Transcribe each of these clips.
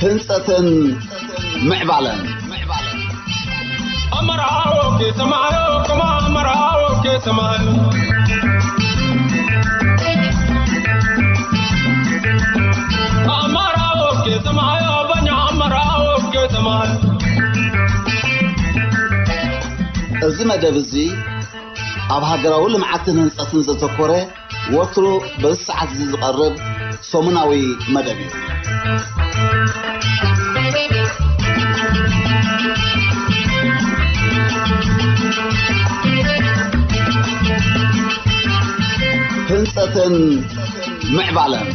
ህንጸትን ምዕባለን። ኣመራዎ ከተማዮ፣ ከማ ኣመራዎ ከተማዮ። ኣመራዎ ከተማዮ፣ በኛ ኣመራዎ ከተማዮ። እዚ መደብ እዚ ኣብ ሃገራዊ ልምዓትን ህንጸትን ዘተኮረ፣ ወትሩ በዚ ሰዓት እዚ ዝቐርብ ሰሙናዊ መደብ እዩ። ህንጸትን ምዕባለን።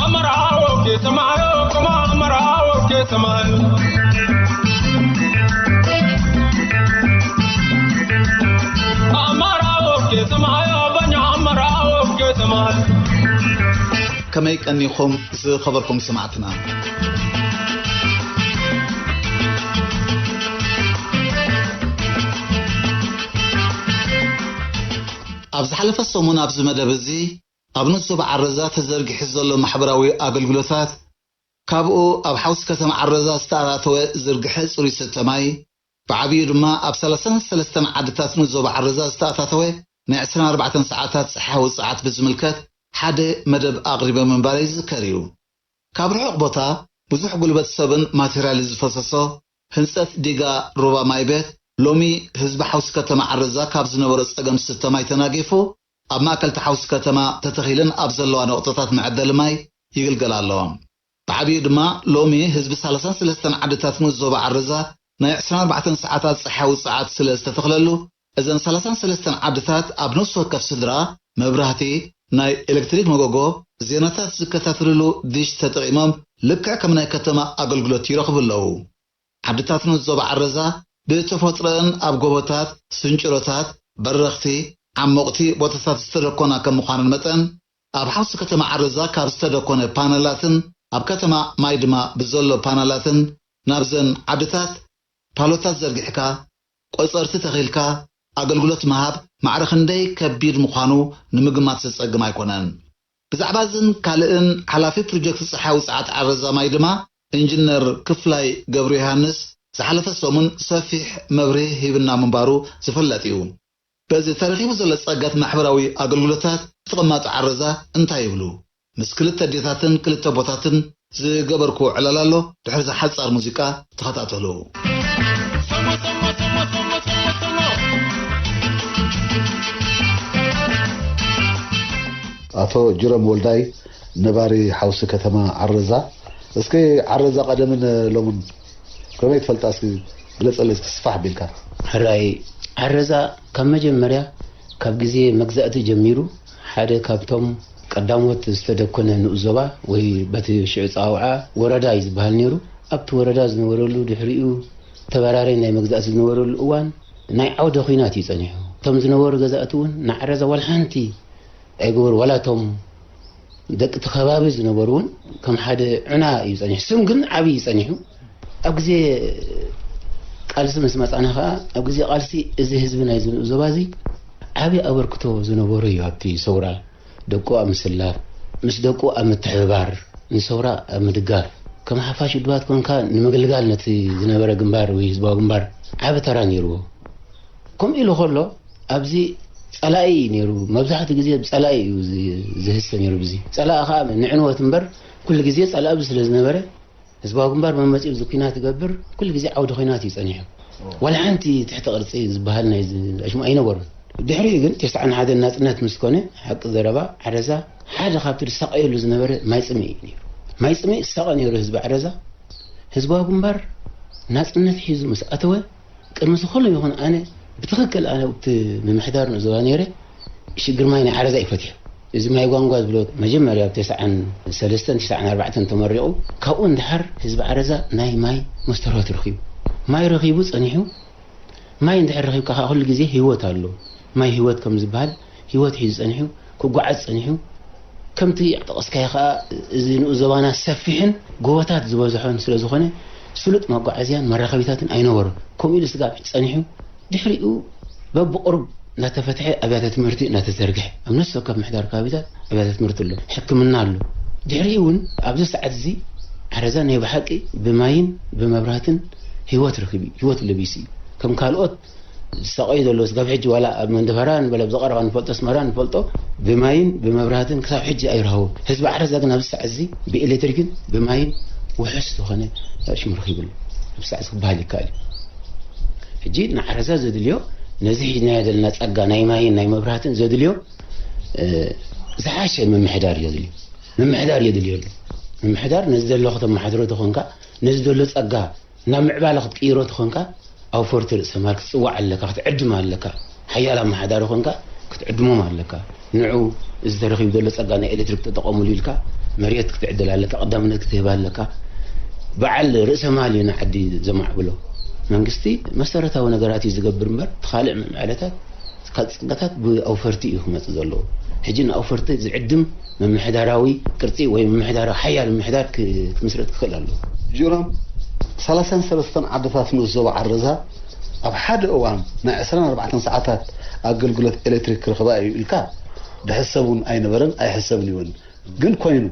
ኣመራዎ ከተማዮ፣ ከማ ኣመራዎ ከተማዮ። ኣመራዎ ከተማዮ፣ በኛ ኣመራዎ ከተማዮ። ከመይ ቀኒኹም ዝኸበርኩም ሰማዕትና? ኣብ ዝሓለፈ ሰሙን ኣብዚ መደብ እዚ ኣብ ንኡስ ዞባ ዓረዛ ተዘርጊሑ ዘሎ ማሕበራዊ ኣገልግሎታት፣ ካብኡ ኣብ ሓውሲ ከተማ ዓረዛ ዝተኣታተወ ዝርግሐ ጽሩይ ስተ ማይ፣ ብዓብዩ ድማ ኣብ ሰላሳን ሰለስተን ዓድታት ንኡስ ዞባ ዓረዛ ዝተኣታተወ ናይ ዕስራን ኣርባዕተን ሰዓታት ጸሓያዊ ጸዓት ብዝምልከት ሓደ መደብ ኣቕሪበ ምንባረይ ዝዝከር እዩ። ካብ ርሑቕ ቦታ ብዙሕ ጉልበት ሰብን ማቴርያልን ዝፈሰሶ ህንጸት ዲጋ ሩባ ማይ ቤት፣ ሎሚ ህዝቢ ሓውሲ ከተማ ዓረዛ ካብ ዝነበሮ ጸገም ስተ ማይ ተናጊፉ፣ ኣብ ማእከል እቲ ሓውሲ ከተማ ተተኺለን ኣብ ዘለዋ ነቑጣታት መዐደሊ ማይ ይግልገል ኣሎ። ብዓብዩ ድማ ሎሚ ህዝቢ ሰላሳን ሰለስተን ዓድታት ንኡስ ዞባ ዓረዛ ናይ ዕስራን ኣርባዕተን ሰዓታት ጸሓያዊ ጸዓት ስለ ዝተተኽለሉ፣ እዘን ሰላሳን ሰለስተን ዓድታት ኣብ ነፍሲ ወከፍ ስድራ መብራህቲ፣ ናይ ኤሌክትሪክ መጎጎ፣ ዜናታት ዝከታተልሉ ዲሽ ተጠቒሞም ልክዕ ከም ናይ ከተማ ኣገልግሎት ይረኽቡ ኣለዉ። ዓድታት ንኡስ ዞባ ዓረዛ ብተፈጥሮኣን ኣብ ጎቦታት፣ ስንጭሮታት፣ በረኽቲ፣ ዓሞቕቲ ቦታታት ዝተደኮና ከም ምዃነን መጠን፣ ኣብ ሓውሲ ከተማ ዓረዛ ካብ ዝተደኮነ ፓነላትን ኣብ ከተማ ማይ ድማ ብዘሎ ፓነላትን ናብዘን ዓድታት ፓሎታት ዘርጊሕካ፣ ቆጸርቲ ተኺልካ ኣገልግሎት ምሃብ ማዕረ ክንደይ ከቢድ ምዃኑ ንምግማት ዘጸግም ኣይኮነን። ብዛዕባ እዝን ካልእን ሓላፊ ፕሮጀክት ጸሓያዊ ጸዓት ዓረዛ ማይ ድማ ኢንጂነር ክፍላይ ገብሩ ዮሃንስ ዝሓለፈ ሰሙን ሰፊሕ መብርሂ ሂብና ምንባሩ ዝፍለጥ እዩ። በዚ ተረኺቡ ዘሎ ጸገት ማሕበራዊ ኣገልግሎታት ተቐማጦ ዓረዛ እንታይ ይብሉ? ምስ ክልተ ኣዴታትን ክልተ ኣቦታትን ዝገበርኩዎ ዕላል ኣሎ። ድሕሪ እዛ ሓጻር ሙዚቃ ተኸታተሉ። ኣቶ ጅሮም ወልዳይ፣ ነባሪ ሓውሲ ከተማ ዓረዛ። እስኪ ዓረዛ ቀደምን ሎምን ከመይ ትፈልጣ? እስኪ ግለጸለይ እስኪ ስፋሕ ቢልካ። ሕራይ፣ ዓረዛ ካብ መጀመርያ፣ ካብ ግዜ መግዛእቲ ጀሚሩ፣ ሓደ ካብቶም ቀዳሞት ዝተደኮነ ንኡስ ዞባ ወይ በቲ ሽዑ ጸዋውዓ ወረዳ እዩ ዝበሃል ነይሩ። ኣብቲ ወረዳ ዝነበረሉ፣ ድሕሪኡ ተበራሪ ናይ መግዛእቲ ዝነበረሉ እዋን ናይ ዓውደ ኹናት እዩ ጸኒሑ። እቶም ዝነበሩ ገዛእቲ እውን ንዓረዛ ዋላ ሓንቲ ኣይገበሩ፣ ዋላ እቶም ደቂ እቲ ከባቢ ዝነበሩ እውን ከም ሓደ ዑና እዩ ጸኒሑ። ስም ግን ዓቢ እዩ ጸኒሑ። ኣብ ግዜ ቃልሲ ምስ መጻና ከኣ፣ ኣብ ግዜ ቃልሲ እዚ ህዝቢ ናይዚ ንኡስ ዞባ እዚ ዓቢ ኣበርክቶ ዝነበሮ እዩ። ኣብቲ ሰውራ ደቁ ኣብ ምስላፍ፣ ምስ ደቁ ኣብ ምትሕብባር፣ ንሰውራ ኣብ ምድጋፍ፣ ከም ሓፋሽ ውድባት ኮንካ ንምግልጋል ነቲ ዝነበረ ግንባር ወይ ህዝባዊ ግንባር ዓቢ ተራ ነይርዎ። ከምኡ ኢሉ ከሎ፣ ኣብዚ ጸላኢ እዩ ነይሩ። መብዛሕትኡ ግዜ ብጸላኢ እዩ ዝ-፣ ዝህሰ ነይሩ። ብዚ ጸላኢ ከኣ ንዕንወት እምበር፣ ኩሉ ግዜ ጸላኢ ኣብዚ ስለ ዝነበረ፣ ህዝባዊ ግንባር መመጺኡ እዚ ኲናት ይገብር፣ ኩሉ ግዜ ዓውዲ ኲናት እዩ ጸኒሑ። ዋላ ሓንቲ ትሕቲ ቅርጺ ዝበሃል ናይ ዝ-፣ ኣሽሙ ኣይነበሩን። ድሕሪኡ ግን፣ ተስዓን ሓደን ናጽነት ምስ ኮነ፣ ሓቂ ዘረባ፣ ዓረዛ ሓደ ካብቲ ዝሳቐየሉ ዝነበረ ማይ ጽምኢ እዩ ነይሩ። ማይ ጽምኢ ዝሳቐ ነይሩ ህዝቢ ዓረዛ። ህዝባዊ ግንባር ናጽነት ሒዙ ምስ ኣተወ፣ ቅድሚ እዚ ኩሉ ይኹን ኣነ ብትኽክል ኣነ ኣብቲ ምምሕዳር ንኡስ ዞባ ነይረ፣ ሽግር ማይ ናይ ዓረዛ እዩ ፈትሑ። እዚ ማይ ጓንጓ ዝብሎ መጀመርያ ኣብ ተስዓን ሰለስተን ተስዓን ኣርባዕተን ተመሪቑ፣ ካብኡ ንድሓር ህዝቢ ዓረዛ ናይ ማይ መስተርሆት ረኺቡ። ማይ ረኺቡ ጸኒሑ፣ ማይ እንድሕር ረኺብካ ከኣ ኩሉ ግዜ ህይወት ኣሎ። ማይ ህይወት ከም ዝበሃል ህይወት ሒዙ ጸኒሑ፣ ክጓዓዝ ጸኒሑ፣ ከምቲ ጠቐስካዮ ከኣ፣ እዚ ንኡስ ዞባና ሰፊሕን ጎቦታት ዝበዝሖን ስለ ዝኾነ፣ ስሉጥ መጓዓዝያን መራኸቢታትን ኣይነበሮን። ከምኡ ኢሉ ስጋብ ሕጂ ጸኒሑ። ድሕሪኡ በብቑሩብ እናተፈትሐ ኣብያተ ትምህርቲ እናተዘርግሐ፣ ኣብ ነፍሲ ወከፍ ምሕዳር ከባቢታት ኣብያተ ትምህርቲ ኣሎ፣ ሕክምና ኣሎ። ድሕሪኡ እውን ኣብዚ ሰዓት እዚ ዓረዛ ናይ ብሓቂ ብማይን ብመብራህትን ህይወት ረኺቡ እዩ፣ ህይወት ለቢሱ እዩ። ከም ካልኦት ዝሳቐዩ ዘለዉ፣ ስጋብ ሕጂ ዋላ ኣብ መንደፈራ ንበለ፣ ኣብ ዝቐረባ ንፈልጦ፣ ኣስመራ ንፈልጦ፣ ብማይን ብመብራህትን ክሳብ ሕጂ ኣይረኸቡን። ህዝቢ ዓረዛ ግን ኣብዚ ሰዓት እዚ ብኤሌክትሪክን ብማይን ውሑስ ዝኾነ ሽም ረኺቡ ኣሎ። ኣብዚ ሰዓት እዚ ክበሃል ይከኣል እዩ። ሕጂ ንዓረዛ ዘድልዮ፣ ነዚ ሒዝናዮ ዘለና ጸጋ ናይ ማይን ናይ መብራህትን ዘድልዮ፣ እ፣ ዝሓሸ ምምሕዳር እዩ ዘድልዮ። ምምሕዳር እዩ ዘድልዮ ኣሎ። ምምሕዳር ነዚ ዘሎ ከተመሓድሮ ተኾንካ፣ ነዚ ዘሎ ጸጋ ናብ ምዕባለ ክትቅይሮ ተኾንካ፣ ኣውፈርቲ ርእሰ ማል ክትጽዋዕ ኣለካ፣ ክትዕድም ኣለካ። ሓያል ኣመሓዳሪ ኾንካ ክትዕድሞም ኣለካ። ንዑ፣ እዚ ተረኺቡ ዘሎ ጸጋ ናይ ኤሌክትሪክ ተጠቐሙሉ ኢልካ መሬት ክትዕድል ኣለካ፣ ቀዳምነት ክትህብ ኣለካ። በዓል ርእሰ ማል እዩ ንዓዲ ዘማዕብሎ። መንግስቲ መሰረታዊ ነገራት እዩ ዝገብር እምበር፣ እቲ ካልእ ምዕባለታት፣ ካልእ ጸጋታት ብኣውፈርቲ እዩ ክመጽእ ዘለዎ። ሕጂ ንኣውፈርቲ ዝዕድም ምምሕዳራዊ ቅርጺ ወይ ምምሕዳራዊ ሓያል ምምሕዳር ክ-፣ ክምስረት ክኽእል ኣለዎ። ጆራም፣ ሰላሳን ሰለስተን ዓድታት ንኡስ ዞባ ዓረዛ ኣብ ሓደ እዋን ናይ ዕስራን ኣርባዕተን ሰዓታት ኣገልግሎት ኤሌክትሪክ ክረኽባ እዩ ኢልካ ድሕሰብ እውን ኣይነበረን ኣይሕሰብን ይውን። ግን ኮይኑ፣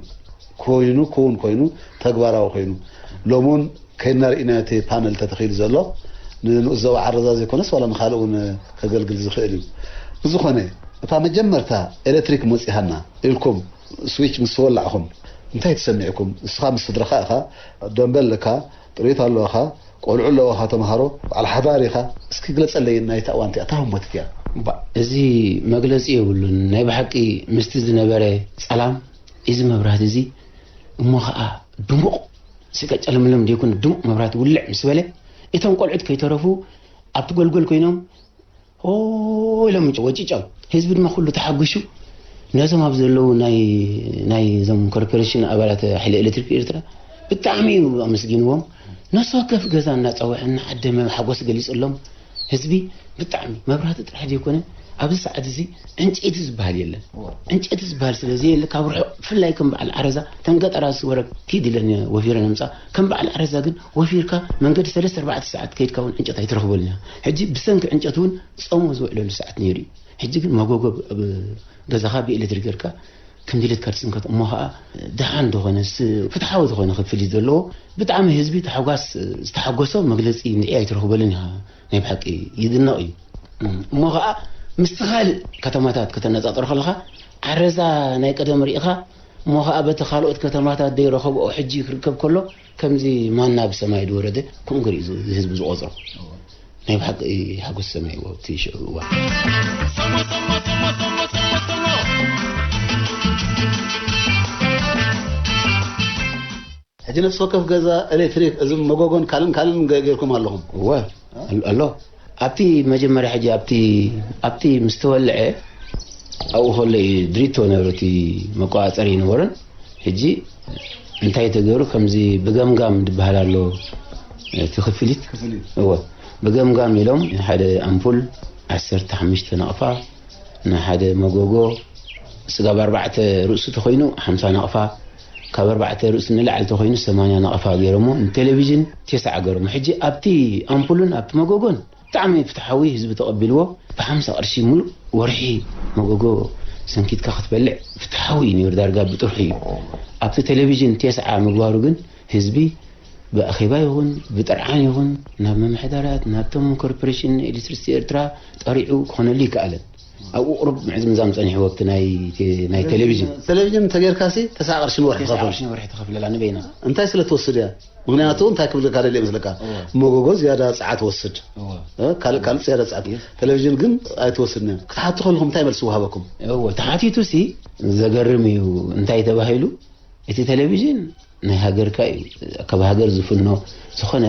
ኮይኑ፣ ክውን ኮይኑ፣ ተግባራዊ ኮይኑ። ሎሚ እውን ከይድና ርኢና እቲ ፓነል ተተኺሉ ዘሎ ንንኡስ ዞባ ዓረዛ ዘይኮነስ ዋላ ንኻልእ እውን ከገልግል ዝኽእል እዩ። ብዝኾነ፣ እታ መጀመርታ ኤሌክትሪክ መጺሃና ኢልኩም ስዊች ምስ ተወላዕኹም እንታይ ተሰሚዕኩም? እስኻ ምስ ስድራኻ ኢኻ፣ ደንበ ኣለካ፣ ጥሪት ኣለኻ፣ ቆልዑ ኣለዋኻ፣ ተምሃሮ፣ በዓል ሓዳር ኢኻ። እስኪ ግለጸለይ ናይታ እዋን እቲኣ፣ እታ ህሞት እቲኣ። ባ-፣ እዚ መግለጺ የብሉን። ናይ ብሓቂ ምስቲ ዝነበረ ጸላም፣ እዚ መብራህቲ እዚ እሞ ኸኣ ድሙቕ፣ ስቀ ጨለምለም ዘይኮነ ድሙቕ መብራህቲ ውልዕ ምስ በለ፣ እቶም ቆልዑት ከይተረፉ ኣብቲ ጎልጎል ኮይኖም ኦ ኢሎም ወጪጮም። ህዝቢ ድማ ኩሉ ተሓጒሱ ነዞም ኣብ ዘለዉ ናይ፣ ናይ እዞም ኮርፖሬሽን ኣባላት ሓይሊ ኤሌክትሪክ ኤርትራ ብጣዕሚ እዩ ኣመስጊንዎም። ነፍሲ ወከፍ ገዛ እናጸውዐ እናዓደመ ሓጎስ ገሊጹሎም። ህዝቢ ብጣዕሚ መብራህቲ ጥራሕ ዘይኮነ ኣብዚ ሰዓት እዚ ዕንጨይቲ ዝበሃል የለን። ዕንጨይቲ ዝበሃል ስለ ዘየለ ካብ ርሑቕ ብፍላይ ከም በዓል ዓረዛ ተን ገጠራት ዝወረድ ኪድ ኢለን ወፊረን ምጻ ከም በዓል ዓረዛ ግን ወፊርካ መንገዲ ሰለስተ ኣርባዕተ ሰዓት ከይድካ እውን ዕንጨት ኣይትረኽበሉን ኢኻ። ሕጂ ብሰንኪ ዕንጨት እውን ጾሙ ዝውዕለሉ ሰዓት ነይሩ እዩ። ሕጂ ግን መጎጎ ኣብ ገዛኻ ብኤሌክትሪክ ጌርካ ክንዲ ኢልካ ትስንከት እሞ ኸኣ ደሓን ዝኾነ ስ-፣ ፍትሓዊ ዝኾነ ክፍሊት ዘለዎ ብጣዕሚ ህዝቢ ታሕጓስ ዝተሓጎሶ መግለጺ እንድዒ ኣይትረኽበሉን ኢኻ። ናይ ብሓቂ ይድነቕ እዩ። እሞ ኸኣ ምስቲ ካልእ ከተማታት ከተነጻጽሮ ከለኻ ዓረዛ ናይ ቀደም ርኢኻ እሞ ኸኣ በቲ ካልኦት ከተማታት ዘይረኸብኦ ሕጂ ክርከብ ከሎ ከምዚ ማና ብሰማይ ዝወረደ ከምኡ ገይሩ እዩ ህዝቢ ዝቖጽሮ። ናይ ብሓቂ ሓጎስ ተሰሚዕዎ ኣብቲ ሽዑ እዋን። ሕጂ ነፍሲ ወከፍ ገዛ ኤሌክትሪክ እዚ መጎጎን ካልእን ካልእን ገ-፣ ጌርኩም ኣለኹም። እወ፣ ኣል-፣ ኣሎ። ኣብቲ መጀመርያ ሕጂ ኣብቲ፣ ኣብቲ ምስ ተወልዐ ኣብኡ ከሎ እዩ ድሪቶ ነይሩ፣ እቲ መቆጻጸሪ ይነበሮን። ሕጂ እንታይ ተገይሩ፣ ከምዚ ብገምጋም ዝበሃል ኣሎ፣ እቲ ክፍሊት። ክፍሊት። እወ፣ ብገምጋም ኢሎም ሓደ ኣምፑል ዓሰርተ ሓሙሽተ ናቕፋ፣ ንሓደ መጎጎ ስጋብ ኣርባዕተ ርእሱ ተኾይኑ ሓምሳ ናቕፋ፣ ካብ ኣርባዕተ ርእሱ ንላዕሊ ተኾይኑ ሰማንያ ናቕፋ ገይሮሞ፣ ንቴሌቪዥን ቴስዓ ገይሮሞ። ሕጂ ኣብቲ ኣምፑልን ኣብቲ መጎጎን ብጣዕሚ ፍትሓዊ፣ ህዝቢ ተቐቢልዎ። ብሓምሳ ቅርሺ ሙሉእ ወርሒ መጎጎ ሰንኪትካ ክትበልዕ ፍትሓዊ እዩ ነይሩ፣ ዳርጋ ብጥርሑ እዩ። ኣብቲ ቴሌቪዥን ቴስዓ ምግባሩ ግን ህዝቢ ብኣኼባ ይኹን ብጥርዓን ይኹን ናብ ምምሕዳራት፣ ናብቶም ኮርፖሬሽን ኤሌክትሪሲቲ ኤርትራ ጠሪዑ ክኾነሉ ይከኣለን። ኣብኡ ቁሩብ ምዕዝምዛም ጸኒሕዎ ኣብቲ ናይ ቴ-፣ ናይ ቴሌቪዥን። ቴሌቪዥን እንተጌርካሲ ተስዓ ቅርሺ ንወርሒ ተስዓ ትኸፍል። ቅርሺ ንወርሒ ትኸፍለላ ንበይና። እንታይ ስለ ትወስድ እያ? ምኽንያቱ እንታይ ክብለካ ደልየ መስለካ? እወ። መጎጎ ዝያዳ ጸዓ ትወስድ። እወ። እ፣ ካልእ፣ ካልእ ዝያዳ ጸዓ። የስ። ቴሌቪዥን ግን ኣይትወስድን እያ። ክትሓቱ ከለኹም እንታይ መልሲ ወሃበኩም? እወ፣ ተሓቲቱ ሲ ዘገርም እዩ። እንታይ ተባሂሉ? እቲ ቴሌቪዥን ናይ ሃገርካ እዩ። ካብ ሃገር ዝፍኖ ዝኾነ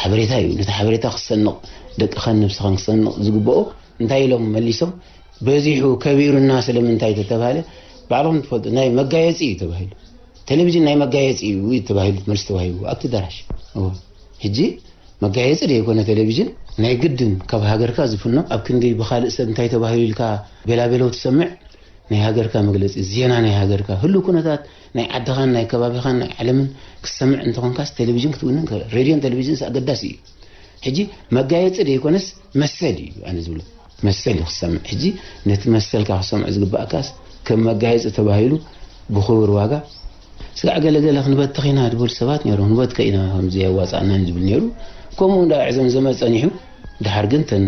ሓበሬታ እዩ። ነቲ ሓበሬታ ክሰንቕ፣ ደቅኻን ነብስኻን ክሰንቕ ዝግብኦ እንታይ ኢሎም መሊሶም? በዚሑ ከቢሩና ስለምንታይ ተተባህለ፣ ባዕልኹም ትፈልጡ፣ ናይ መጋየጺ እዩ ተባሂሉ። ቴሌቪዥን ናይ መጋየጺ እዩ ተባሂሉ መልሲ ተዋሂቡ ኣብቲ ኣዳራሽ። እወ። ሕጂ መጋየጺ ደይኮነ ቴሌቪዥን ናይ ግድን ካብ ሃገርካ ዝፍኖ፣ ኣብ ክንዲ ብኻልእ ሰብ እንታይ ተባሂሉ ኢልካ ቤላቤለው ትሰምዕ፣ ናይ ሃገርካ መግለጺ፣ ዜና ናይ ሃገርካ፣ ህሉው ኩነታት ናይ ዓድኻን ናይ ከባቢኻን ናይ ዓለምን ክትሰምዕ እንተኾንካስ፣ ቴሌቪዥን ክትውንን ከ-፣ ሬድዮን ቴሌቪዥንስ ኣገዳሲ እዩ። ሕጂ መጋየጺ ደይኮነስ መሰል እዩ ኣነ ዝብሎ። መሰል እዩ ክሰምዕ። ሕጂ ነቲ መሰልካ ክሰምዑ ዝግባእካስ ከም መጋየጺ ተባሂሉ ብኽቡር ዋጋ ስጋዕ ገለገለ ክንበትኽ ኢና ድበሉ ሰባት ነይሮም። ክንበትከ ኢና ከምዚ ኣዋጻእናን ዝብል ነይሩ። ከምኡ እንዳ ዕዘምዘመ ጸኒሑ። ድሓር ግን ተን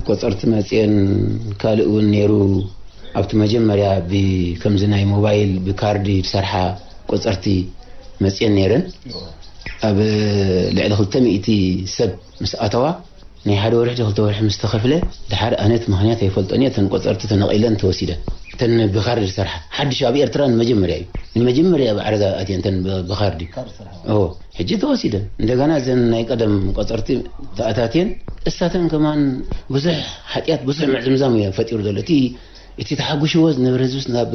ቆጸርቲ መጽየን ካልእ እውን ነይሩ። ኣብቲ መጀመርያ ብ-፣ ከምዚ ናይ ሞባይል ብካርዲ ዝሰርሓ ቆጸርቲ መጽየን ነይረን። ኣብ ልዕሊ ክልተ ሚእቲ ሰብ ምስ ኣተዋ፣ ናይ ሓደ ወርሒ ዶ ክልተ ወርሒ ምስ ተኸፍለ፣ ድሓር ኣነ እቲ ምኽንያት ኣይፈልጦን እየ፣ እተን ቆጸርቲ ተነቒለን ተወሲደን። እተን ብካርዲ ዝሰርሓ፣ ሓድሽ ኣብ ኤርትራ ንመጀመርያ እዩ። ንመጀመርያ ኣብ ዓረዛ ኣትየን እተን ብ-፣ ብካርዲ። ካርዲ ዝሰርሓ። ኦ፣ ሕጂ ተወሲደን። እንደገና እዘን ናይ ቀደም ቆጸርቲ ተኣታትየን፣ እሳተን ከማን ብዙሕ ሓጢኣት፣ ብዙሕ ምዕዝምዛም እዩ ፈጢሩ ዘሎ። እቲ፣ እቲ ተሓጒሽዎ ዝነበረ ህዝብስ ናብ፣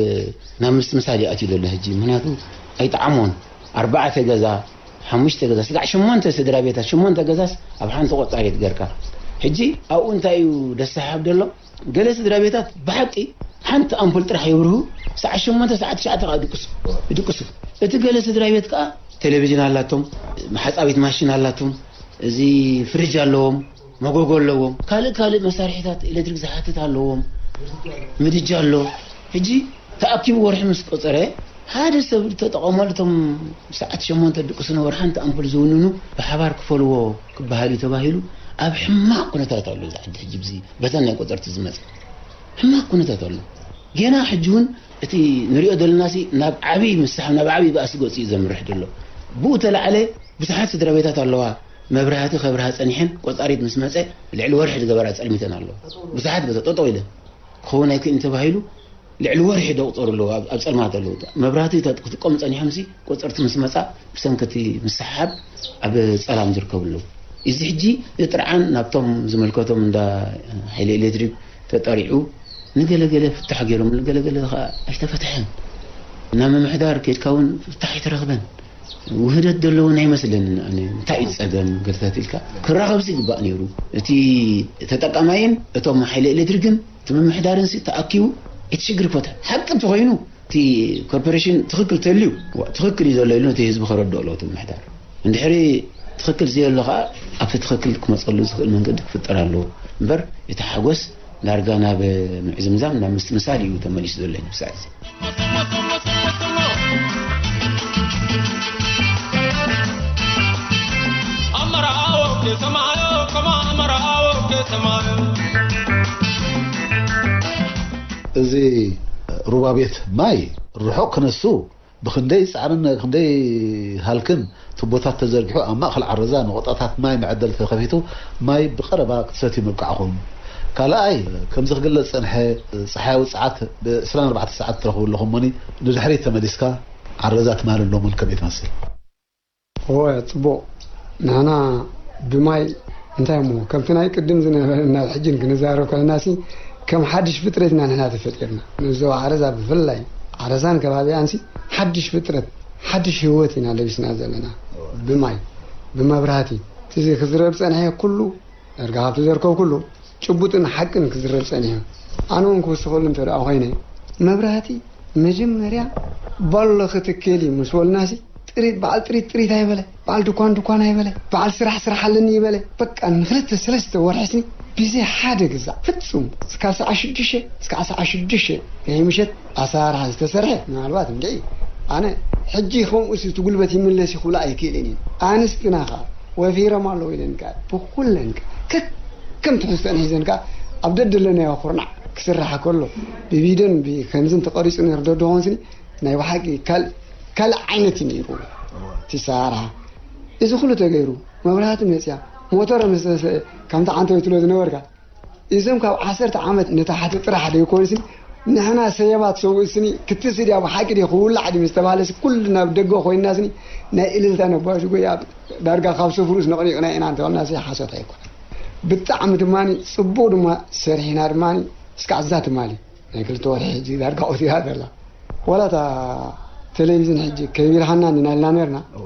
ናብ ምስትምሳል እዩ ኣትዩ ዘሎ ሕጂ። ምኽንያቱ ኣይጠዓሞን። ኣርባዕተ ገዛ፣ ሓሙሽተ ገዛ፣ ስጋዕ ሸሞንተ ስድራ ቤታት፣ ሸሞንተ ገዛስ ኣብ ሓንቲ ቆጻሪት ገርካ። ሕጂ ኣብኡ እንታይ እዩ ደስ ዝሓብ ዘሎ? ገለ ስድራ ቤታት ብሓቂ ሓንቲ ኣምፑል ጥራሕ የብርሁ፣ ሰዓት ሸሞንተ፣ ሰዓት ትሽዓተ ከኣ ይድቅሱ፣ ይድቅሱ። እቲ ገለ ስድራ ቤት ከኣ ቴሌቪዥን ኣላቶም፣ መሓጻቢት ማሽን ኣላቶም፣ እዚ ፍሪጅ ኣለዎም፣ መጎጎ ኣለዎም፣ ካልእ ካልእ መሳርሒታት ኤሌክትሪክ ዝሓትት ኣለዎም፣ ምድጃ ኣሎ። ሕጂ ተኣኪቡ ወርሒ ምስ ቆጸረ፣ ሓደ ሰብ ዝተጠቐመሉ፣ እቶም ሰዓት ሸሞንተ ድቅሱ ነበሩ፣ ሓንቲ ኣምፑል ዝውንኑ ብሓባር ክፈልዎ ክበሃል እዩ ተባሂሉ፣ ኣብ ሕማቕ ኩነታት ኣሎ እዚ ዓዲ። ሕጂ ብዚ በተን ናይ ቆጸርቲ ዝመጸ ሕማቕ ኩነታት ኣሎ። ጌና ሕጂ እውን እቲ ንሪኦ ዘለናሲ ናብ ዓብዪ ምስሓብ፣ ናብ ዓብዪ ባእሲ ገጹ እዩ ዘምርሕ ዘሎ። ብኡ ተላዕለ ብዙሓት ስድራ ቤታት ኣለዋ፣ መብራህቲ ከብርሃ ጸኒሐን፣ ቆጻሪት ምስ መጸ ልዕሊ ወርሒ ዝገበራ ጸልሚተን ኣለዋ። ብዙሓት ገዛ ጠጠው ኢለን ክኸውን ኣይክእልን ተባሂሉ ልዕሊ ወርሒ ደቑጸሩ ኣለዉ፣ ኣብ፣ ኣብ ጸልማት ኣለዉ። መብራህቲ ተ-፣ ክጥቀሙ ጸኒሖምሲ፣ ቆጸርቲ ምስ መጻ፣ ብሰንኪ እቲ ምስሕሓብ ኣብ ጸላም ዝርከቡ ኣለዉ። እዚ ሕጂ እዚ ጥርዓን ናብቶም ዝምልከቶም እንዳ ሓይሊ ኤሌክትሪክ ተጠሪዑ፣ ንገለገለ ፍታሕ ገይሮም፣ ንገለገለ ኸኣ ኣይተፈትሐን። ናብ ምምሕዳር ኬድካ እውን ፍታሕ ኣይተረኽበን። ውህደት ዘለዎን ኣይመስለንን ኣነ። እንታይ እዩ ጸገም ገልታት ኢልካ ክራኸብሲ ይግባእ ነይሩ። እቲ ተጠቃማይን እቶም ሓይሊ ኤሌክትሪክን እቲ ምምሕዳርን ሲ ተኣኪቡ እቲ ሽግር ክፈትሕ። ሓቂ እንተኾይኑ እቲ ኮርፖሬሽን ትኽክል ተልዩ፣ ዋ፣ ትኽክል እዩ ዘሎ ኢሉ ነቲ ህዝቢ ከረድኦ ኣለዎ እቲ ምምሕዳር። እንድሕሪ ትኽክል ዘየሎ ኸኣ ኣብቲ ትኽክል ክመጸሉ ዝኽእል መንገዲ ክፍጠር ኣለዎ። እምበር እቲ ሓጎስ ዳርጋ ናብ ምዕዝምዛም፣ ናብ ምስትምሳል እዩ ተመሊሱ ዘሎ ክሳዕ እዚ። ኣመራዎ ከተማዮ፣ ከማ ኣመራዎ ከተማዮ። እዚ ሩባ ቤት ማይ ርሑቕ ክነሱ ብኽንደይ ጻዕርን ክንደይ ሃልክን ቱቦታት ተዘርጊሑ ኣብ ማእከል ዓረዛ ነቑጣታት ማይ መዐደሊ ተኸፊቱ ማይ ብቐረባ ክትሰትዩ ምብቃዕኹም። ካልኣይ፣ ከምዚ ክግለጽ ጸንሐ፣ ጸሓያዊ ጸዓት ብ ዕስራን ኣርባዕተን ሰዓት ትረኽቡ ኣለኹም እሞኒ ንድሕሪት ተመሊስካ ዓረዛ ትማልን ሎምን ከመይ ትመስል? እወ፣ ጽቡቕ። ንሕና ብማይ እንታይ እሞ፣ ከምቲ ናይ ቅድም ዝነበረና ሕጅን ክንዛረብ ከለናሲ፣ ከም ሓድሽ ፍጥረት ኢና ንሕና ተፈጢርና። ንዞባ ዓረዛ ብፍላይ፣ ዓረዛን ከባቢኣንሲ ሓድሽ ፍጥረት፣ ሓድሽ ህይወት ኢና ለቢስና ዘለና። ብማይ፣ ብመብራህቲ፣ እቲ ክዝረብ ጸንሐ ኩሉ፣ ዳርጋ ካብቲ ዘርከብኩሉ ጭቡጥን ሓቅን ክዝረብ ጸኒሑ። ኣነ እውን ክውስኸሉ እንተ ደኣ ኮይነ፣ መብራህቲ መጀመርያ ባሎ ክትከል እዩ ምስ በሉናሲ፣ ጥሪት፣ በዓል ጥሪት ጥሪት ኣይበለ፣ በዓል ድኳን ድኳን ኣይበለ፣ በዓል ስራሕ ስራሕ ኣለኒ ይበለ። በቃ ንክልተ ሰለስተ ወርሒ ስኒ ብዘይ ሓደ ግዛዕ ፍጹም እስካብ ሰዓት ሽዱሽተ፣ እስካብ ሰዓት ሽዱሽተ ናይ ምሸት ኣሰራርሓ ዝተሰርሐ ምናልባት እንድዒ ኣነ ሕጂ ከምኡስ እቲ ጉልበት ይምለስ ይኽብሎ ኣይክእልን እየ። ኣንስትና ኸኣ ወፊሮም ኣለዉ ኢለን ከኣ ብኹለን ከ-፣ ከከም ትሕዝተን ሒዘን ከኣ ኣብ ደደለናዮ ኩርናዕ ክስራሕ ከሎ ብቪድዮን ብ-፣ ከምዝን ተቐሪጹ ነይሩ ዶ ደኾን ስኒ ናይ ብሓቂ ካል-፣ ካልእ ዓይነት እዩ ነይሩ እቲ ኣሰራርሓ። እዚ ኩሉ ተገይሩ መብራህቲ መጽያ ሞተር ምስ ተሰ-፣ ከምቲ ዓንተወይ ትብሎ ዝነበርካ እዞም ካብ ዓሰርተ ዓመት ንታሕቲ ጥራሕ ደይኮኑሲ፣ ንሕና ሰየባት ሰብኡት ስኒ ክትስእ ድያ ብሓቂ ድዩ ክውላዕ ድዩ ምስ ተባህለሲ፣ ኩሉ ናብ ደገ ኮይንና ስኒ ናይ እልልታ ነባሽ ጎይ ኣብ ዳርጋ ካብ ስፍሩስ ነቕኒቕና ኢና እንተበልናሲ ሓሶት ኣይኮነን። ብጣዕሚ ድማኒ ጽቡቕ ድማ ሰሪሕና ድማኒ እስካዕ እዛ ትማሊ ናይ ክልተ ወርሒ ሕጂ ዳርጋ ቆቲራ ዘላ። ዋላ እታ ቴሌቪዝን ሕጂ ከይብርሃና ኢና ኢልና ነርና። እወ።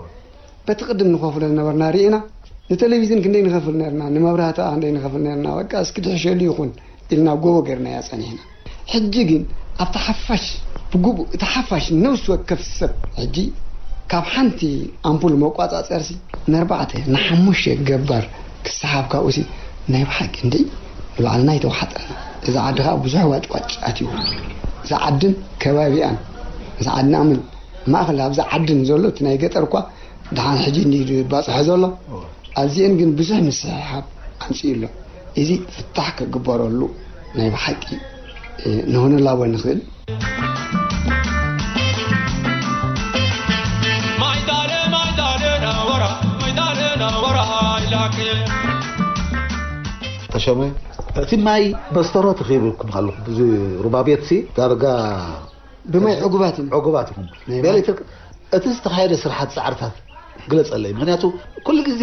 በቲ ቅድም ንኸፍሎ ዝነበርና ርኢና፣ ንቴሌቪዝን ክንደይ ንኸፍል ነርና፣ ንመብራህቲ ኸኣ ክንደይ ንኸፍል ነርና፣ በቃ እስኪ ድሕሸሉ ይኹን ኢልና ጎቦ ገርናያ ጸኒሕና። ሕጂ ግን ኣብቲ ሓፋሽ ብግቡእ እቲ ሓፋሽ ነፍሲ ወከፍ ሰብ ሕጂ ካብ ሓንቲ ኣምፑል መቋጻጸርሲ ንኣርባዕተ ንሓሙሽተ ገባር ክሰሓብ ካብኡሲ ናይ ብሓቂ እንዲ ንባዕልና ይተዋሓጠና። እዛ ዓዲ ከዓ ብዙሕ ዋጭዋጭ ኣትዩ። እዛ ዓድን ከባቢኣን እዛ ዓድና ምን ማእኸል ኣብዛ ዓድን ዘሎ እቲ ናይ ገጠር እኳ ደሓን ሕጂ እንዲ ባፅሖ ዘሎ ኣብዚአን ግን ብዙሕ ምስሕሓብ ኣምፅኡ ኣሎ። እዚ ፍታሕ ክግበረሉ ናይ ብሓቂ ንሆነላቦ ንኽእል። ተሸመ እቲ ማይ በስተሮ ትኽብኩም ኣለኹ እዚ ሩባ ቤትሲ ዳርጋ ብማይ ዕጉባት ኢና። ዕጉባት ኢኹም። ናይ ማይ- ብኤሌክትሪክ እቲ ዝተኻየደ ስራሓት ፃዕርታት ግለፀለይ። ምክንያቱ ኩሉ ግዜ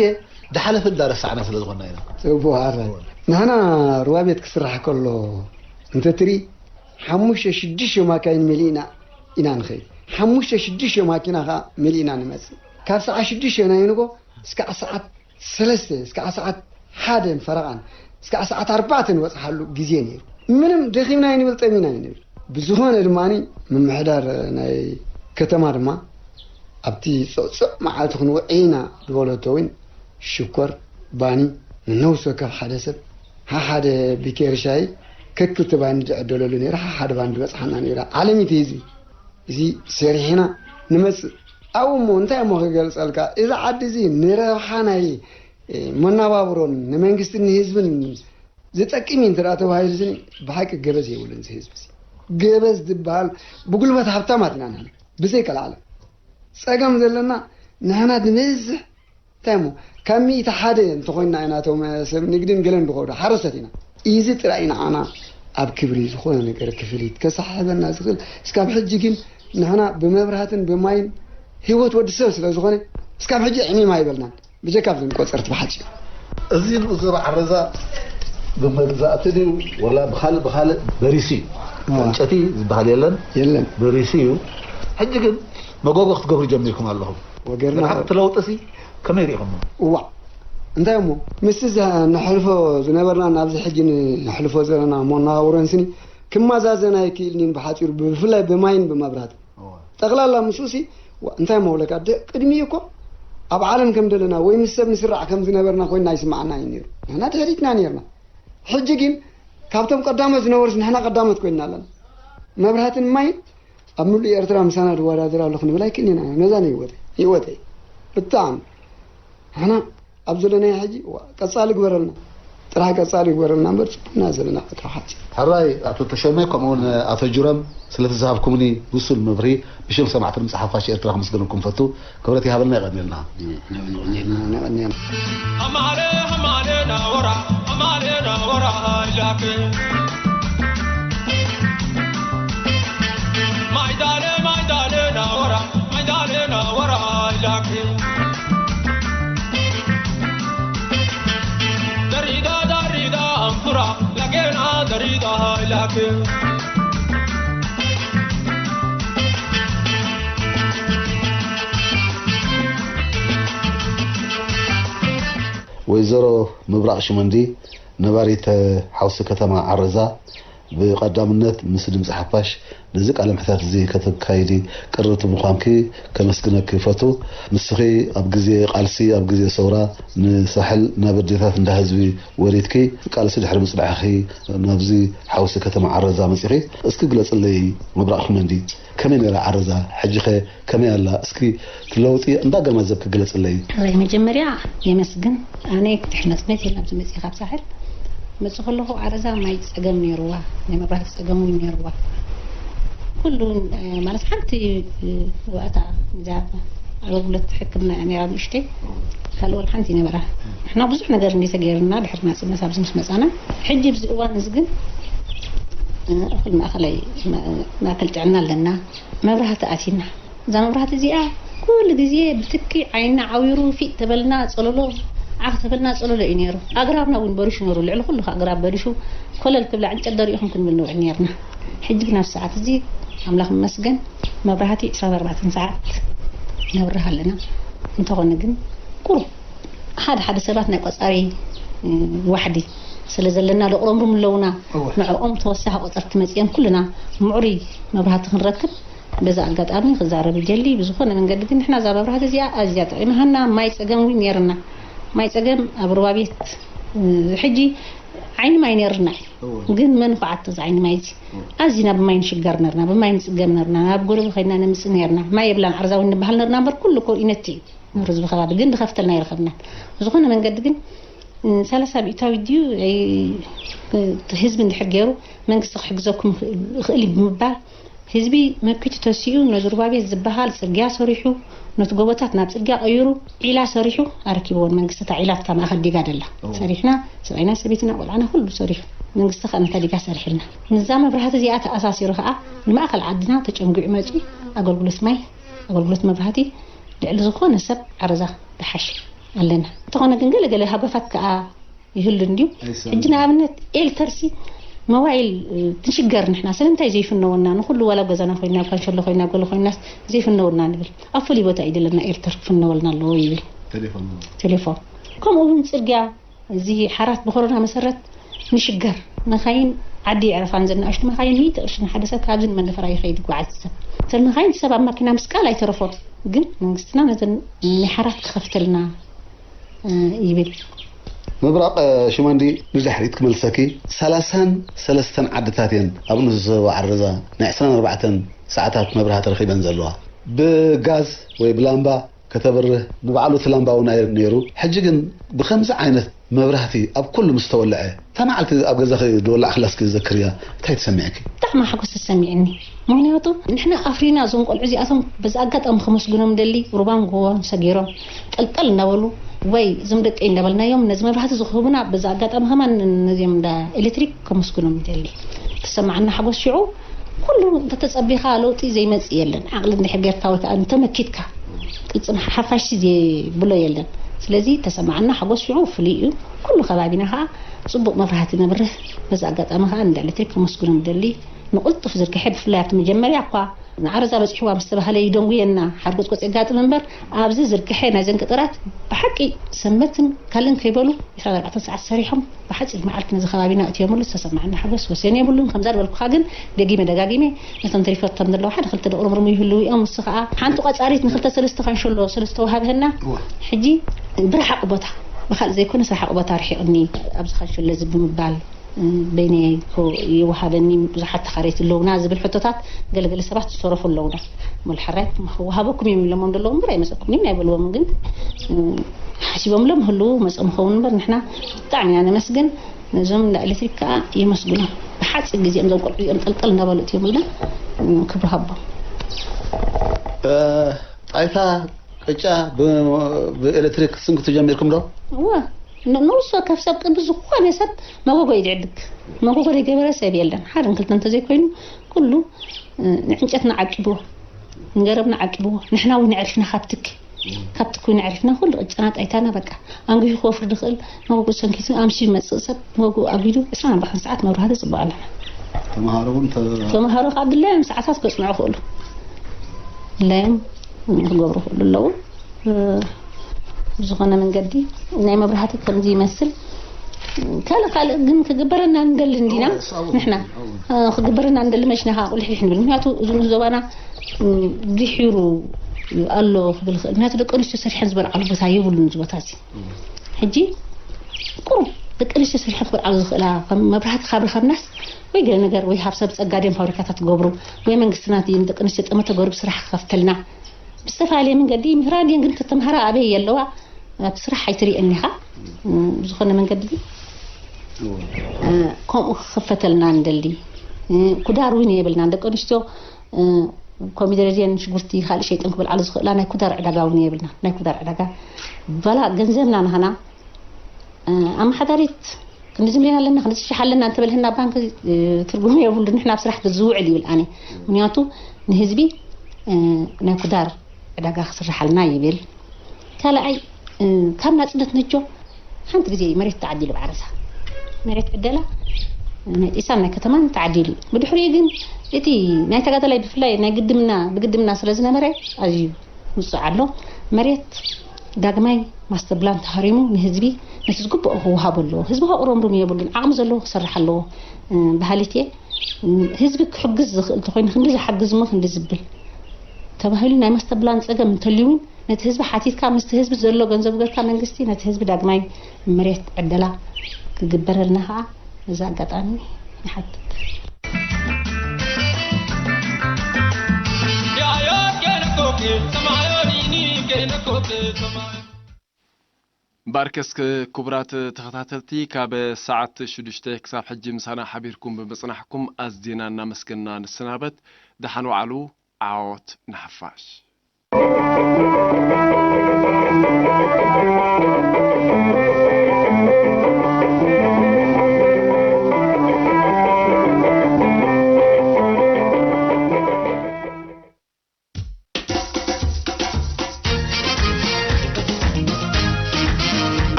ድሓለፈ እንዳረሳዕና ስለ ዝኾንና ኢና። ጽቡቕ ኣረ ንሕና ሩባ ቤት ክስራሕ ከሎ እንተ ትርኢ ሓሙሽተ ሽዱሽተ ማካይን መሊእና ኢና ንኸይድ። ሓሙሽተ ሽዱሽተ ማኪና ኸዓ መሊእና ንመጽእ። ካብ ሰዓት ሽዱሽተ ናይ ንጎ እስካዕ ሰዓት ሰለስተ እስካዕ ሰዓት ሓደን ፈረቓን እስካዕ ሰዓት ኣርባዕተ ንበጽሓሉ ግዜ ነይሩ። ምንም ደኺምና ኣይንብል፣ ጠሚና ኣይንብል። ብዝኾነ ድማ ምምሕዳር ናይ ከተማ ድማ ኣብቲ ጽዕጹዕ መዓልቲ ክንውዒ ኢና ዝበለቶ እውን ሽኮር፣ ባኒ ንነብሲ ወከፍ ሓደ ሰብ ሓሓደ ቢኬሪ ሻሂ ከክልተ ባኒ ዝዕደለሉ ነይሩ። ሓሓደ ባኒ ዝበጽሓና ነይራ። ዓለሚት ህዝቢ እዚ ሰሪሕና ንመጽእ ኣብኡ እሞ እንታይ እሞ ክገልጸልካ፣ እዚ ዓዲ እዚ ንረብሓ ናይ መናባብሮን ንመንግስትን ንህዝብን ዝጠቅም እዩ እንተ ተባሂሉ ዝኒ ብሓቂ ገበዝ የብሉን እዚ ህዝቢ እዚ። ገበዝ ዝበሃል ብጉልበት ሃብታማት ኢና ንሕና ብዘይቀልዓለም ጸገም ዘለና ንሕና ንበዝሕ እንታይ እሞ ካብ ሚእቲ ሓደ እንተኾይንና ኢና እቶም ሰብ ንግድን ገለን ዝኸዱ ሓረሰት ኢና። እዚ ጥራይ ንዓና ኣብ ክብሪ ዝኾነ ነገር ክፍሊት ከሰሓሕበና ዝኽእል እስካብ ሕጂ ግን ንሕና ብመብራህትን ብማይን ህይወት ወዲ ሰብ ስለ ዝኾነ እስካብ ሕጂ ዕሚም ኣይበልናን። ብጀካ ኣብዘን ቆጸርቲ ብሓጺሩ። እዚ ንኡ ዘበ ዓረዛ ብመግዛእቲ ድዩ ወላ ብኻልእ ብኻልእ በሪሱ እዩ። ዕንጨቲ ዝበሃል የለን የለን። በሪሱ እዩ። ሕጂ ግን መጎጎ ክትገብሩ ጀሚርኩም ኣለኹም። ወገርና ብሓቂ እቲ ለውጢ ሲ ከመይ ሪኢኹሞ? እዋ እንታይ እሞ ምስቲ ዘ- ነሕልፎ ዝነበርና ናብዚ ሕጂ ነሕልፎ ዘለና መነባብሮን ስኒ ክመዛዘን ኣይክእልኒን ብሓፂሩ ብፍላይ ብማይን ብመብራት ጠቕላላ ምስኡ ሲ ዋ- እንታይ መውለካ ደ- ቅድሚ እኮ ኣብ ዓለም ከም ዘለና ወይ ምስ ሰብ ንስራዕ ከም ዝነበርና ኮይና ኣይስማዓና እዩ ነይሩ ንሕና ድሕሪትና ነይርና ሕጂ ግን ካብቶም ቀዳሞት ዝነበሩስ ንሕና ቀዳሞት ኮይና ኣለና መብራህትን ማይን ኣብ ምሉእ ኤርትራ ምሳና ዝወዳደር ኣሎ ክንብል ኣይክእልን ኢና ነዛ ነው ይወተ ይወተ ብጣዕሚ ንሕና ኣብ ዘለናዮ ሕጂ ዋ፣ ቀጻሊ ግበረልና ጥራሕ ቀጻሊ ግበረልና እምበር ጽቡና ዘለና ዕትሮ ሓጺር ሕራይ ኣቶ ተሸመ ከምኡውን ኣቶ ጅረም ስለቲ ዝሃብኩምኒ ብሱል መብርሂ ብሽም ሰማዕቲ ድምፂ ሓፋሽ ኤርትራ ክምስገነኩም ፈቱ ክብረት ይሃበልና ይቐንየልና ነቐንየልና ኣማረ ኣማረ ናወራ ኣማረ ናወራ ይላክ ማይዳለ ማይዳለ ናወራ ማይዳለ ናወራ ይላክ ደሪዳ ዳሪዳ ኣንፉራ ላጌና ደሪዳ ይላክ ወይዘሮ ምብራቕ ሽመንዲ ነባሪት ሓውሲ ከተማ ዓረዛ ብቐዳምነት ምስ ድምፂ ሓፋሽ ነዚ ቃለ ምሕታት እዚ ከተካይዲ ቅርብቲ ምዃንኪ ከመስግነኪ ይፈቱ። ንስኺ ኣብ ግዜ ቃልሲ ኣብ ግዜ ሰውራ ንሳሕል ናብ ኣዴታት እንዳ ህዝቢ ወሪድኪ ቃልሲ ድሕሪ ምፅናሕኺ ናብዚ ሓውሲ ከተማ ዓረዛ መፂኺ። እስኪ ግለፅለይ ምብራቕ ሽመንዲ ከመይ ነይራ ዓረዛ ሕጂኸ ከመይ ኣላ እስኪ እቲ ለውጢ እንዳገናዘብኪ ግለፅለይ። ሕራይ መጀመርያ የመስግን ኣነ ድሕሪ ነፅበት የለ ኣብዚ መፅእ ካብ ሳሕል መፅእ ከለኹ ዓረዛ ማይ ፀገም ነይርዋ ናይ መብራህቲ ፀገም እውን ነይርዋ ኩሉ ማለት ሓንቲ ወእታ እዛ ኣገልግሎት ሕክምና እያ ነይራ ንእሽተይ ካልእ ወላ ሓንቲ ይነበራ ንሕና ብዙሕ ነገር እንዲ ተገይርና ድሕሪ ናፅነት ኣብዚ ምስ መፃና ሕጂ ኣብዚ እዋን እዚ ግን እኹል ማእኸላይ ማእከል ጥዕና ኣለና መብራህቲ ኣቲና እዛ መብራህቲ እዚኣ ኩሉ ግዜ ብትኪ ዓይንና ዓዊሩ ፊጥ ተበልና ጸለሎ ዓኽ ተበልና ጸለሎ እዩ ነይሩ ኣግራብና እውን በሪሹ ነይሩ ልዕሊ ኩሉ ኣግራብ በሪሹ ኮለል ክብላ ዕንጨት ደሪእኹም ክንብል ንውዕል ነይርና ሕጂ ግን ኣብ ሰዓት እዚ ኣምላኽ ይመስገን መብራህቲ ዕስራን ኣርባዕተን ሰዓት ነብርህ ኣለና እንተኾነ ግን ቁሩብ ሓደ ሓደ ሰባት ናይ ቆጻሪ ዋሕዲ ስለ ዘለና፣ ደቁረምሩም ኣለውና። ንዕኦም ተወሳኺ ቆፀርቲ መፅኦም ኩልና ምዕሩይ መብራህቲ ክንረክብ በዛ ኣጋጣሚ ክዛረብ ይደሊ። ብዝኾነ መንገዲ ግን ንሕና እዛ መብራህቲ እዚኣ ኣዝያ ጠቒማሃና። ማይ ፀገም እውን ነይርና። ማይ ፀገም ኣብ ሩባ ቤት፣ ሕጂ ዓይኒ ማይ ነይርና እዩ። ግን መንፋዓት እዚ ዓይኒ ማይ እዚ ኣዚና ብማይ ንሽገር ነርና፣ ብማይ ንፅገም ነርና፣ ናብ ጎረቢ ከይና ነምፅእ ነርና። ማይ የብላን ዓርዛዊ ንበሃል ነርና እምበር ኩሉ እኮ ኢነቲ እዩ ነሩ ህዝቢ ከባቢ ግን ዝኸፍተልና ኣይረኸብናን። ብዝኾነ መንገዲ ግን ሰላሳ ሚእታዊ ድዩ ህዝቢ እንድሕር ገይሩ መንግስቲ ክሕግዘኩም ይኽእል እዩ ብምባል ህዝቢ መኪቱ ተሲኡ ነዚ ሩባ ቤት ዝበሃል ፅርግያ ሰሪሑ ነቲ ጎቦታት ናብ ፅርግያ ቀይሩ ዒላ ሰሪሑ ኣረኪብዎ ንመንግስቲ። እታ ዒላ ኣብታ ማእኸል ዲጋ ደላ ሰሪሕና ሰብኣይና ሰበይትና ቆልዓና ኩሉ ሰሪሑ መንግስቲ ከዓ ነታ ዲጋ ሰሪሕልና። ንዛ መብራህቲ እዚኣ ተኣሳሲሩ ከዓ ንማእኸል ዓድና ተጨንጒዑ መፂኡ ኣገልግሎት ማይ ኣገልግሎት መብራህቲ ልዕሊ ዝኾነ ሰብ ዓረዛ ተሓሽ ኣለና። እንተኾነ ግን ገለገለ ሃገፋት ከዓ ይህሉ እንድዩ። ሕጂ ንኣብነት ኤልተርሲ መዋይል ትንሽገር ንሕና ስለምንታይ ዘይፍነወና ንኩሉ ዋላ ገዛና ኮይና ካንሸሎ ኮይና ገሎ ኮይናስ ዘይፍነወና ንብል ኣብ ፍሉይ ቦታ እዩ ዘለና ኤልተር ክፍነወልና ኣለዎ ይብል። ቴሌፎን ከምኡ እውን ፅርግያ እዚ ሓራት ብኮሮና መሰረት ንሽገር መኻይን ዓዲ የዕረፋን ዘናእሽቱ መኻይን ሚእቲ ቅርሺ ንሓደ ሰብ ካብዚ ንመንደፈራ ይኸይድ ይጓዓዝ ሰብ ሰብ መኻይን ሰብ ኣብ ማኪና ምስቃል ኣይተረፎን። ግን መንግስትና ነዘን ናይ ሓራት ክኸፍተልና ይብል። ምብራቕ ሽመንዲ ንድሕሪት ክመልሰኪ። ሰላሳን ሰለስተን ዓድታት እየን ኣብ ንሱ ዘዋዓረዛ ናይ ዕስራን ኣርባዕተን ሰዓታት መብራህቲ ረኺበን ዘለዋ። ብጋዝ ወይ ብላምባ ከተብርህ ንባዕሉ እቲ ላምባ እውን ኣየር ነይሩ። ሕጂ ግን ብኸምዚ ዓይነት መብራህቲ ኣብ ኩሉ ምስ ተወልዐ እታ መዓልቲ ኣብ ገዛኺ ዝወላዕክላስ ክዘክርያ እንታይ ተሰሚዕኪ? ብጣዕሚ ሓጎስ ተሰሚዕኒ። ምክንያቱ ንሕና ኣፍሪና እዞም ቆልዑ እዚኣቶም በዚ ኣጋጣሚ ከመስግኖም ደሊ ሩባን ጎቦን ሰጊሮም ጠልጠል እናበሉ ወይ እዞም ደቀይ እንዳበልናዮም ነዚ መብራህቲ ዝክህቡና በዚ ኣጋጣሚ ከማን ነዚኦም እንዳ ኤሌክትሪክ ከመስግኖም ደሊ። ተሰማዓና ሓጎስ ሽዑ ኩሉ እንተተጸቢኻ ለውጢ ዘይመጽእ የለን። ዓቕሊ እንድሕር ጌርካ ወይ ከዓ እንተመኪትካ ቅልጽም ሓፋሽ ዘብሎ የለን። ስለዚ ተሰማዓና ሓጎስ ሽዑ ፍሉይ እዩ። ኩሉ ከባቢና ከዓ ጽቡቕ መብራህቲ ነብርህ። በዚ ኣጋጣሚ ከዓ እንዳ ኤሌክትሪክ ከመስግኖም ደሊ። ንቕልጡፍ ዝርግሐ ብፍላይ ኣብቲ መጀመርያ እኳ ንዓረዛ በፂሕዋ ምስ ተባህለ ይደንጉየና ሓርጎፅጎፅ የጋጥም እምበር ኣብዚ ዝርግሐ ናይዘን ገጠራት ብሓቂ ሰንበትን ካልእን ከይበሉ ዕስራን ኣርባዕተን ሰዓት ሰሪሖም ብሓፂር መዓልቲ ነዚ ከባቢና እትዮምሉ ዝተሰማዓና ሓጎስ ወሰን የብሉን። ከምዛ ዝበልኩኻ ግን ደጊመ ደጋጊመ ነቶም ተሪፈቶም ዘለዉ ሓደ ክልተ ደቕርምርሙ ይህልዉ እዮም። ንሱ ከዓ ሓንቲ ቆፃሪት ንክልተ ሰለስተ ካንሸሎ ስለ ዝተዋሃበና ሕጂ ብረሓቕ ቦታ ብካልእ ዘይኮነስ ረሓቕ ቦታ ርሒቕኒ ኣብዚ ካንሸሎ እዚ ብምባል በይነይ እኮ ይወሃበኒ ብዙሓት ተኻረይቲ ኣለውና ዝብል ሕቶታት ገለገለ ሰባት ዝተረፉ ኣለውና። እሞ ሕራይ ክወሃበኩም እዮም ኢሎሞም ዘለዉ እምበር ኣይመፀኩምን ኣይበልዎም ግን ሓሲቦምሎም ህልዉ መፀ ምኸውን እምበር ንሕና ብጣዕሚ ኢና ነመስግን። ነዞም እንዳ ኤሌክትሪክ ከዓ የመስግኖም። ብሓፂር ግዜኦም እዞም ቆልዑ እዚኦም ጠልጠል እንዳበሉ እትዮምልና ክብሪ ሃቦም። ጣይታ ቅጫ ብኤሌክትሪክ ክትስንክቱ ጀሚርኩም ዶ? እወ ንውሶ ከፍ ሰብ ቅቢ ዝኾነ ሰብ መጎጎ እዩ ዝዕድግ። መጎጎ ዘይገበረ ሰብ የለን። ሓደን ክልተ እንተዘይኮይኑ ኩሉ ንዕንጨትና ዓቂብዎ፣ ንገረብና ዓቂብዎ። ንሕና እውን ነዕሪፍና ካብ ትኪ ካብ ትኪ እውን ነዕሪፍና ኩሉ ቅጫና ጣይታና በቃ ኣንጊሁ ክወፍር ዝኽእል መጎጎ ሰንኪቱ ኣምስዩ ይመፅእ ሰብ መጎጎ ኣጒዱ ዕስራን ኣርባዕተን ሰዓት መብራህቲ ፅቡቕ ኣለና። ተምሃሮ እውን ተምሃሮ ካብ ድላዮም ሰዓታት ከፅንዑ ይኽእሉ። ድላዮም ክገብሩ ይኽእሉ ኣለዉ። ብዝኾነ መንገዲ ናይ መብራህቲ ከምዚ ይመስል። ካልእ ካልእ ግን ክግበረና ንደሊ እንዲና ንሕና ክግበረና ንደሊ መሽና ከዓ ቁልሕልሕ ንብል። ምክንያቱ እዚ ንዞባና ድሒሩ ኣሎ ክብል ይኽእል። ምክንያቱ ደቂ ኣንስትዮ ሰሪሐን ዝበልዓሉ ቦታ የብሉን እዚ ቦታ እዚ። ሕጂ ቁሩብ ደቂ ኣንስትዮ ሰሪሐን ክበልዓሉ ዝኽእላ መብራህቲ ካብ ረኸብናስ ወይ ገለ ነገር ወይ ሃብ ሰብ ጸጋ ድዮም ፋብሪካታት ክገብሩ ወይ መንግስትና ድዩ ንደቂ ኣንስትዮ ጠመተ ገይሩ ብስራሕ ክኸፍተልና ብዝተፈላለየ መንገዲ ይምህራ ድየን ግን ክተምሃራ ኣበይ የለዋ ኣብቲ ስራሕ ኣይትሪእን ኢኻ ብዝኾነ መንገዲ ግን ከምኡ ክኽፈተልና ንደሊ ኩዳር እውን የብልናን ደቂ ኣንስትዮ ኮሚደረ ድየን ሽጉርቲ ካልእ ሸይጠን ክበልዓሉ ዝኽእላ ናይ ኩዳር ዕዳጋ እውን የብልና ናይ ኩዳር ዕዳጋ በላ ገንዘብና ናህና ኣመሓዳሪት ክንዲ ዝምሌና ኣለና ክንዲ ሽሕ ኣለና እንተበልህና ባንክ ትርጉም የብሉ ንሕና ኣብ ስራሕ ዝውዕል ይብል ኣነ ምክንያቱ ንህዝቢ ናይ ኩዳር ዕዳጋ ክስርሓልና ይብል ካልኣይ ካብ ናፅነት ነጆ ሓንቲ ግዜ መሬት ተዓዲሉ ብዓረሳ መሬት ዕደላ ናይ ጢሳን ናይ ከተማን ተዓዲሉ እዩ ብድሕሪኡ ግን እቲ ናይ ተጋዳላይ ብፍላይ ናይ ግድምና ብግድምና ስለ ዝነበረ ኣዝዩ ውፅእ ኣሎ መሬት ዳግማይ ማስተር ፕላን ተሃሪሙ ንህዝቢ ነቲ ዝግብኦ ክወሃቦ ኣለዎ። ህዝቢ ከቑረምርም የብሉን። ዓቕሚ ዘለዎ ክሰርሕ ኣለዎ። እ፣ በሃሊት እየ። እ፣ ህዝቢ ክሕግዝ ዝኽእል እንተኾይኑ ክንዲ ዝሓግዝ እሞ ክንዲ ዝብል ተባሂሉ ናይ ማስተር ፕላን ጸገም እንተልዩ እውን ነቲ ህዝቢ ሓቲትካ ምስቲ ህዝቢ ዘሎ ገንዘብ ገርካ መንግስቲ ነቲ ህዝቢ ዳግማይ መሬት ዕደላ ክግበረልና ከዓ በዚ ኣጋጣሚ ንሓትት። እምበኣርከስ ክቡራት ተኸታተልቲ ካብ ሰዓት ሽዱሽተ ክሳብ ሕጂ ምሳና ሓቢርኩም ብምጽናሕኩም ኣዝና እናመስገና ንሰናበት። ደሓን ወዓሉ። ዓወት ንሓፋሽ።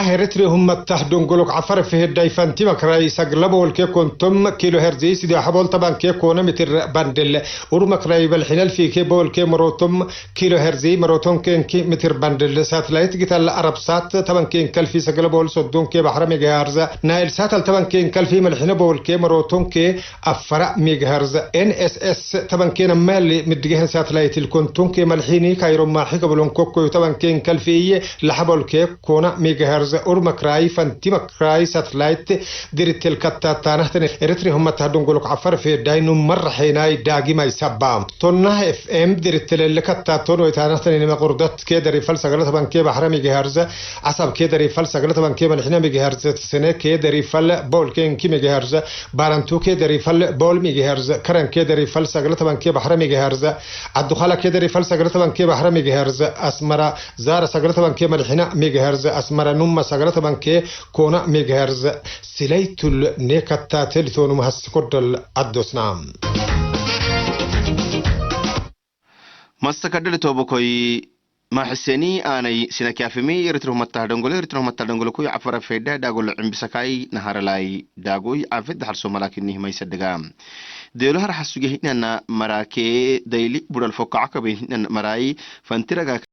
ኣሄርትሪ ሁመታህ ዶንጎሎክ ዓፈር ፍሄዳይ ፈንቲ መክራይ ሰግለበ ወልኬ ኮንቶም ኪሎ ሄርዚ ሲዲ ሓቦል ተባንኬ ኮነ ምትር ባንድል ኡር መክራይ በልሒነል ፊኬ በወልኬ መሮቶም ኪሎ ሄርዚ መሮቶም ኬንኪ ምትር ባንድል ሳትላይት ጊታል ኣረብ ሳት ተባንኬን ከልፊ ሰግለበ ወል ሶዶንኬ ባሕረ ሜጋሄርዝ ናይል ሳተል ተባንኬን ከልፊ መልሒነ በወልኬ መሮቶንኬ ኣፈራ ሜጋሄርዝ ኤንኤስኤስ ተበንኬን ኣማሊ ምድግህን ሳትላይት ልኮን ቱንኬ መልሒኒ ካይሮ ማሒ ገበሎን ኮኮዩ ተበንኬን ከልፊ እየ ለሐበልኬ ኮና ሜጋሄርዝ ኡር መክራይ ፈንቲ መክራይ ሳትላይት ድርትል ከታታ ናህተን ኤርትሪ ሁመታ ደንጎሎክ ዓፈር ፌ ዳይኑ መረሐይ ናይ ዳጊማይ ሰባ ቶና ኤፍኤም ድርትል ልከታቶን ወይታ ናህተን ንመቁርደት ኬደሪ ፈል ሰገለ ተበንኬ ባሕረ ሜጋሄርዝ ዓሳብ ኬደሪ ፈል ሰገለ ተበንኬ መልሒነ ሜጋሄርዝ ትስነ ኬደሪ ፈል በውልኬንኪ ሜጋሄርዝ ባረንቱ ኬደሪ ፈል በውል ሜጋሄርዝ፣ ከረን ኬደሪ ፈል ሰግለ ተበንኬ ባሕረ ሜጋሄርዝ፣ ዓዲ ዃላ ኬደሪ ፈል ሰግለ ተበንኬ ባሕረ ሜጋሄርዝ፣ ኣስመራ ዛረ ሰግለ ተበንኬ መድሒና ሜጋሄርዝ፣ ኣስመራ ኑመ ሰግለ ተበንኬ ኮና ሜጋሄርዝ፣ ሲለይቱል ኔከታ ቴሊቶኑ መሃስ ኮደል ኣዶስና። ማስተካደል ተወበኮይ ማሕሴኒ ኣነይ ሲነኪያፍሚ ርትርሁ መታል ደንጎሎ ርትርሁ መታል ደንጎሎ ኩይ ዓፈረ ፌዳ ዳጎሎ ዕምቢ ሰካይ ነሃረላይ ዳጎይ ዓፈት ዳሕር ሶማላኪኒ ህመይ ሰድጋ ዴሎ ሀር ሐሱጌ ሂነና መራኬ ደይሊ ቡዳል ፎካዓ ከበይ ሂነን መራይ ፈንቲ ረጋ